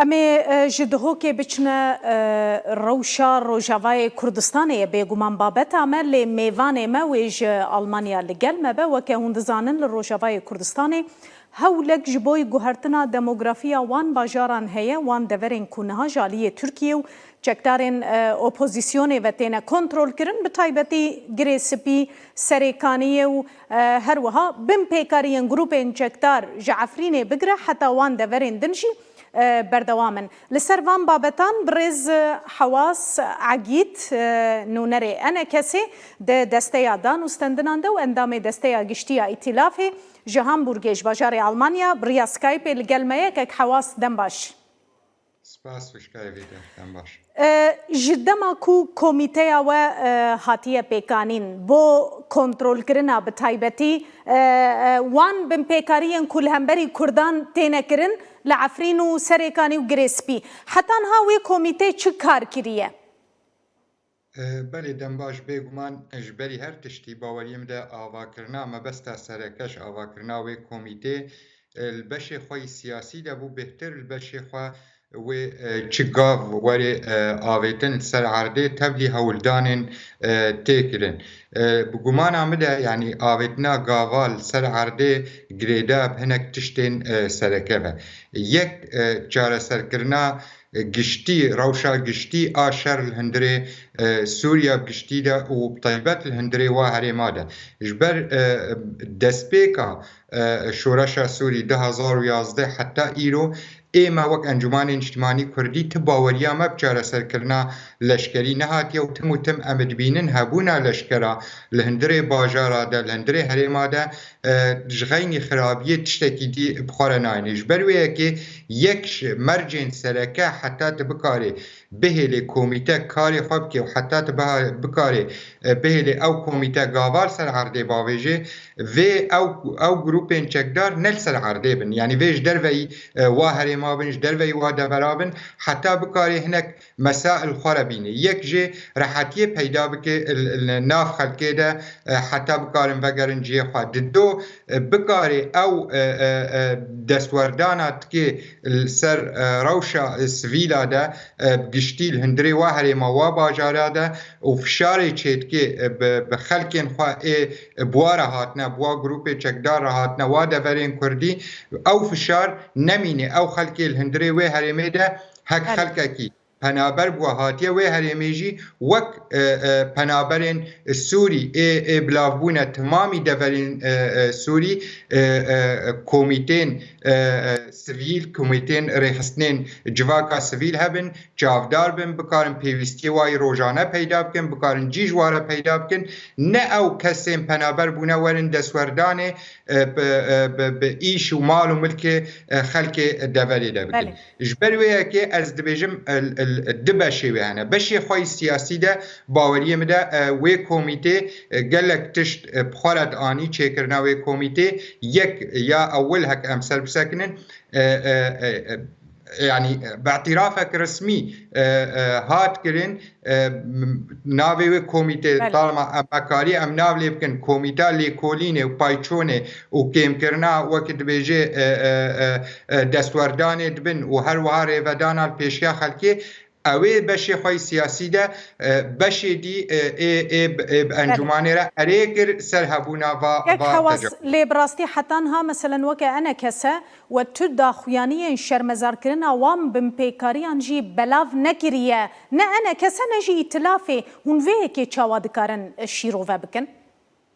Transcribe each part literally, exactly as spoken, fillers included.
Em ê, e, ji Duhokê biçine, e, rewşa Rojavayê Kurdistanê ye. Bêguman babeta me, lê mêvanê me wê ji Almanya li gel me be. Weke hûn dizanin, li Rojavayê Kurdistanê hewlek ji bo guhertina demografiya wan bajaran heye, wan deverên ku niha ji aliyê Tirkiye û çekdarên, e, opozîsyonê ve têne kontrolkirin, bi taybetî Girê Spî, Serêkaniyê û, e, her wiha binpêkariyên grûpên çekdar ji Efrînê bigire heta wan deverên din jî, e, berdewam in. Li ser van babetan birêz, e, Hewas Egît, e, nûnerê ENKSê di desteya dan û stendinan de û endamê Desteya Giştî ya Îtîlafê ji Hamburgê, ji bajarê Almanya, bi riya Skypeê li gel me ye. Kek Hewas, dem baş. Spas, wişkayê vê de, dem baş. E, ji dema ku komîteya we, e, hatiye pêkanîn bo kontrolkirina bi taybetî, e, e, wan binpêkariyên ku li hemberî Kurdan têne kirin li Efrîn û Serêkanî û Girê Spî, heta niha wê komîtê çi kar kiriye? E, belê, dem baş. Bêguman, e, ji berî her tiştî, baweriyê min de avakirina, mebesta sereke ji avakirina wê komîtê, e, li beşê xwe yî siyasî de bû bêhtir, li beşê xwe wê, e, çi gav were, e, avêtin li ser erdê, tevlî hewldanên, e, tê kirin. E, bi gumana min de, yanî avêtina gava li ser erdê girêdayî bi hinek tiştên, e, sereke ve. Yek, e, çareserkirina giştî, rewşa giştî a şer li hundirê, e, Sûriya bi giştî de û bi taybet li hundirê wa herêma de. Ji ber, e, destpêka, e, şoreşa Sûrî du hezar û yazdeh heta îro, ê me wek Encûmanê Niştimanî Kurdî ti baweriya me bi çareserkirina leşkerî nehatiye û tim û tim em dibînin hebûna leşkera li hundirê bajara de, li hundirê herêma de, e, ji xeynî xirabiyê tiştekî dî bi xwe re nayêne. Ji ber wê yekê yek ji mercên sereke heta tu bikarê bihêlê komîte karê xwe bike û heta tu biha-, bikarê, e, bihêlê ew komîte gava li ser erdê bavêje, vê ew, ew grûpên çekdar ne li ser erdê bin. Yanî vê ji derveyî, e, wa herêma bin, ji derveyî wa devera bin, heta bikarê hinek mesail xwe re bîne. Yek jê rehetiyê peyda bike li, li nav xelkê de, e, heta bikarin vegerin cihê xwe. Dido, e, bikarê ew, e, e, e, destwerdana dike li ser, e, rewşa, e, sivîla de, e, bi giştî li hundirê wa herêma wa bajara de û fişarê çêdike, e, bi, bi xelkên xwe ê, e, bi wa re hatine, bi wa grûpê çekdar re hatine, wa deverên kurdî, ew fişar nemîne, ew xelkê li hundirê wê herêmê de hek Belê. xelkekî penaber bû, hatiye wê herêmê jî wek, e, e, penaberên Sûrî ê, ê bilavbûne temamî deverên, e, e, Sûrî, e, e, komîtên, e, e, sivîl, komîtên rêxistinên civaka sivîl hebin, çavdar bin, bikarin pêwîstiyê wayî rojane peyda bikin, bikarin cî ji wa re peyda bikin. Ne ew kesên penaber bûne werin destwerdanê, e, bi, e, bi, bi îş û mal û milkê, e, xelkê deverê de bikin. Belê. Ji ber wê yekê ez dibêjim, el, el, du beşê wê hene. Beşê xwe yî siyasî de baweriyê min de, e, wê komîtê, e, gelek tişt, e, bi xwe re dianî çêkirina wê komîtê. Yek ya ewil hek em ser bisekinin, e, e, e, e, yanî, bi îtirafek resmî, e, e, hat kirin, e, m-, navê wê komîtê, Belê. talma em mekarî em nav lê bikin, komîta lêkolînê û payçonê û kêmkirina, wekî dibêje, e, e, e, e, destwerdanê dibin û her wiha rêvedana li pêşiya xelkê, ew ê beşê xwe yî siyasî de, e, beşê dî, e, ê, ê, ê bi Belê. encûmanê re erê kir ser hebûna va, Yek va Hewas, tecawuz. lê bi rastî heta niha, meselen, weke ENKS, we tu daxuyaniyên şermezarkirina wan binpêkariyan jî belav nekiriye. Ne ENKS ne jî îtilafê. Hûn vê yekê çawa dikarin, e, şîrove bikin?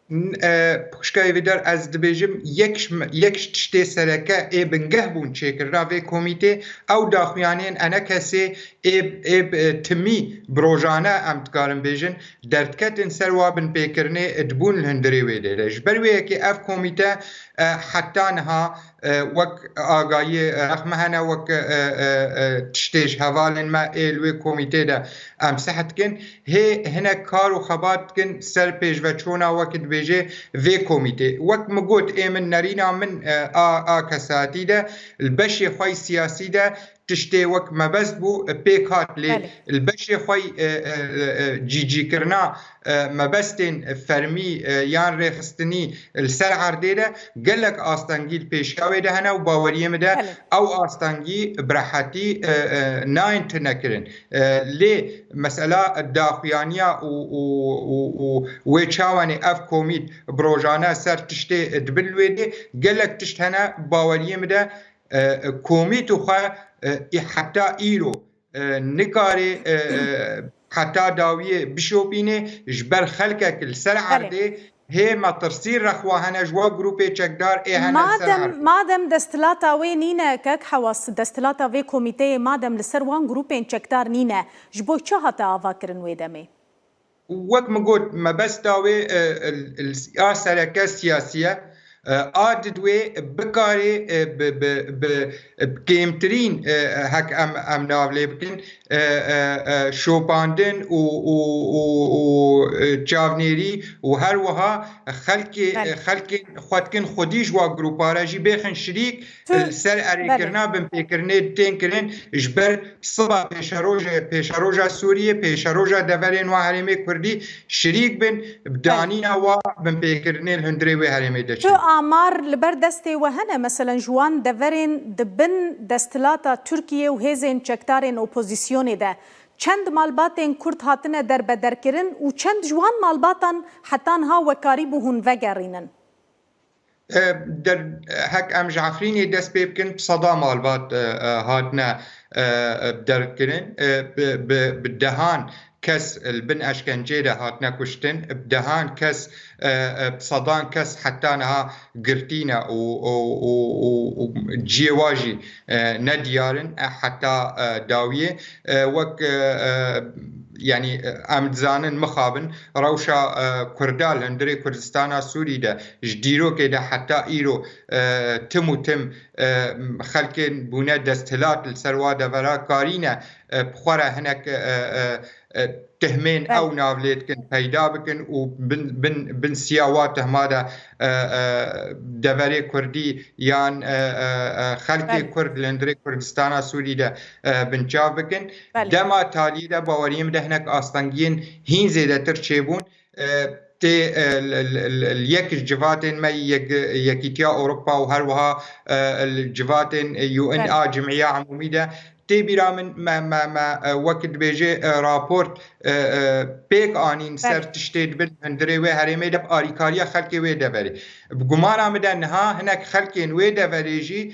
N-, e, xwişkayê vê der ez dibêjim, yek ji, yek ji tiştê sereke ê bingeh bûn çêkirina vê komîtê, ew daxuyaniyên ENKSê ê, ê, e, timî bi rojane em dikarin bêjin, derdiketin ser wa binpêkirinê, e, dibûn li hundirê wê dê de. Ji ber wê yekê ev komîte, e, heta niha, e, wek agahiyê, e, rexme hene, wek, e, e, e, tiştê ji hevalên me ê li wê komîtê de em seh dikin. Hê hinek kar û xebat dikin ser pêşveçûna, wek dibêje, vê komîtê. Wek min got, ê min nerîna min, e, a, a kesatî de, li beşê xwe yî siyasî de tiştê wek mebest bû, e, pêk hat, lê Belê. li beşê xwe, e, e, e, e, cîcîkirina, e, mebestên fermî, e, yan rêxistinî li ser erdê de gelek astengî li pêşiya wê de hene û baweriyê min de Belê. ew astengî bi rehetî, e, e, nayên tunekirin. E, lê mesela daxuyaniya û, û, û, û wê çawanê ev komît bi rojane ser tiştê dibin li wê dê gelek tişt hene baweriyê min de, e, komît û xwe, e, heta îro, e, nikarê, e, e, heta dawiyê bişopînê ji ber xelkek li ser Belê. erdê hê metirsî rexwa hene ji wa grûpê çekdar ê hene li ser Madem, erdê. madem desthilata wê nîne, kek Hewas, desthilata vê komîteyê madem li ser wan grûpên çekdar nîne, ji bo çi hate avakirin wê demê? Wek min got, mebesta wê, e, e, ya sereke siyasî ye. E, a didwê bikarê, e, bi, bi, bi, bi kêmtirîn, e, hek em, em nav lê bikin, e, e, e, şopandin û, û, û, û, e, çavnêrî û her wiha xelkê, Belê. e, xelkên xwe dikin xwedî ji wa grûpa re jî bêxin şirîk, Tu, li ser erêkirina belê. binpêkirinê tên kirin ji ber siba pêşerojê, pêşeroja Sûriyê, pêşeroja deverên wa herêmê Kurdî şirîk bin, bi Belê. danîna wa binpêkirinê li hundirê wê herêmê de Tu çêbin. amar li ber destê we hene, meselen ji wan deverên di bin desthilata Tirkiye û hêzên çekdarên opozisyonê de çend malbatên Kurd hatine derbederkirin û çend ji wan malbatan heta niha we karîbû hûn vegerînin? E, der, hek em ji Efrînê dest pê bikin, bi seda malbat, e, e, hatine, e, e, derkirin. E, bi, bi, bi dehan kes li bin eşkenceyê de hatine kuştin, bi dehan kes, e, e, bi sedan kes heta niha girtî ne û, û, û, û, û ciyê wa jî, e, nediyar in, e, heta, e, dawiyê. E, wek, e, e, yanî, e, em dizanin mixabin, rewşa, e, Kurda li hundirê Kurdistana Sûrî de ji dîrokê de heta îro, e, tim û tim, e, xelkên bûne desthilat li ser wa devera karîne, e, bi xwe re hinek, e, e, e, tihmên Belê. ew nav lê dikin peyda bikin û bin, bin, bin siya wa tihma de, e, e, deverê Kurdî yan, e, e, e, xelkê Belê. Kurd li hundirê Kurdistana Sûrî de, e, binçav bikin. Belê. Dema talî de baweriyê min de hinek astengiyên hîn zêdetir çêbûn. E, tê, e, li, li, li, li yek ji civatên me yek, Yekîtiya Ewropa û her wiha, e, li civatên U N Belê. a Cimîya Emûmî de tê bîra min me, me, me, e, wek dibêje, e, raport, e, e, pêk anîn ser Belê. tiştê dibin hundirê wê herêmê de bi arîkariya xelkê wê deverê. Bi gumana min de niha hinek xelkên wê deverê jî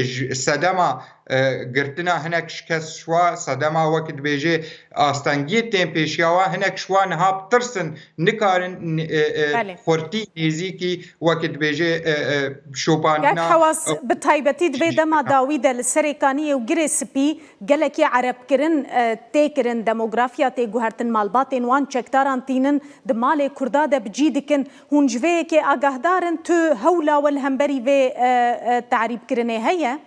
ji sedema, e, girtina hinek ji kes şwa, sedema wek dibêje astengiyê tên pêşiya wa, hinek şwa niha bi tirs in, nikarin, e, e, Belê. xurtî nêzîkî wek dibêje, e, e, şopandina, Kek Hewas, e, bi taybetî di vê dema dawî de li Serêkaniyê û Girê Spî gelekî erebkirin, e, tê kirin, demografiya tê guhertin, malbatên wan çekdaran tînin, di malê Kurda de bi cî dikin. Hûn ji vê yekê agahdar in? Tu hewla we li hemberî vê, e, e, te'rîbkirinê heye?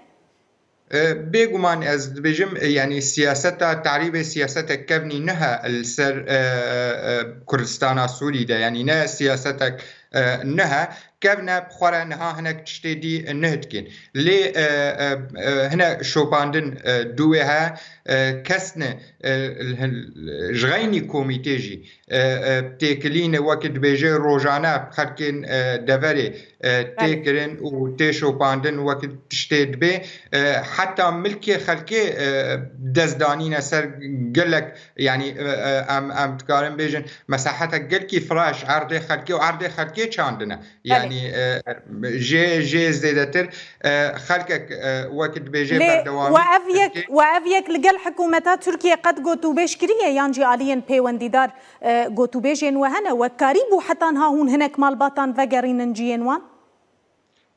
E, bêguman ez dibêjim, e, yanî siyaseta, tarîbê siyasetek kevnî nihe li ser, e, e, e, Kurdistana Sûrî de, yanî ne siyasetek, e, nihe, kevne bi xwe re niha hinek tiştê dî nih dikin. Lê, e, e, e, hine şopandin, e, dû wê he, e, kes ne, e, li hin-, ji xeynî komîtê jî, e, e, têkilîne wekî dibêje rojane xelkên, e, deverê, e, tê Belê. kirin û tê şopandin wekî tiştê dibê. E, heta milkê xelkê, e, dest danîne ser gelek, yanî, e, e, em, em dikarin bêjin, mesahetek gelkî firaş erdê xelkê û erdê xelkê çandine. Belê. Yanî, e, jê, jê zêdetir, e, xelkek, e, wekî dibêje Lê berdewamî we ev yek, dike. we ev yek li gel hikûmeta Tirkiye qet gotûbêj kiriye yan jî aliyên pêwendîdar, e, gotûbêjên we hene? We karîbû heta niha hûn hinek malbatan vegerînin ciyên wan?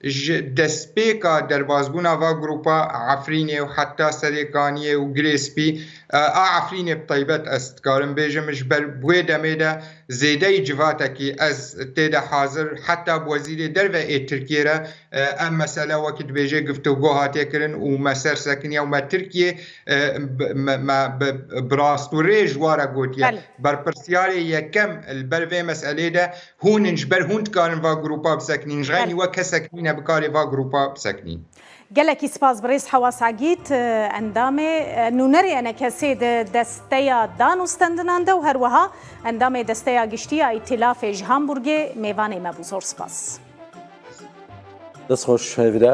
Ji destpêka derbazbûna va grûpa Efrînê û heta Serêkaniyê û Girê Spî, e, a Efrînê bi taybet ez dikarim bêjim, ji ber bi wê demê de zêdeyî civatekî ez tê de hazir, heta bi wezîrê derve ê Tirkiyê re, e, em mesele wekî dibêje guftûgo hatiye kirin û me ser sekiniye û me Tirkiye, e, bi, me, me bi, bi rast û rê ji wa re gotiye. Belê. Berpirsyarê yekem li ber vê meselê de hûn in, ji ber hûn dikarin va grûpa biseknîn, ji xeynî Belê. we kesek nîne bikarê va grûpa biseknîn. Gelekî spas birêz Hewa Sagît, endamê, nûnerê ENKSê di desteya dan û stendinan de û her wiha endamê Desteya Giştî ya Îtîlafê ji Hamburgê mêvanê me bû. Zor spas. Dest xweş, hêvîdar.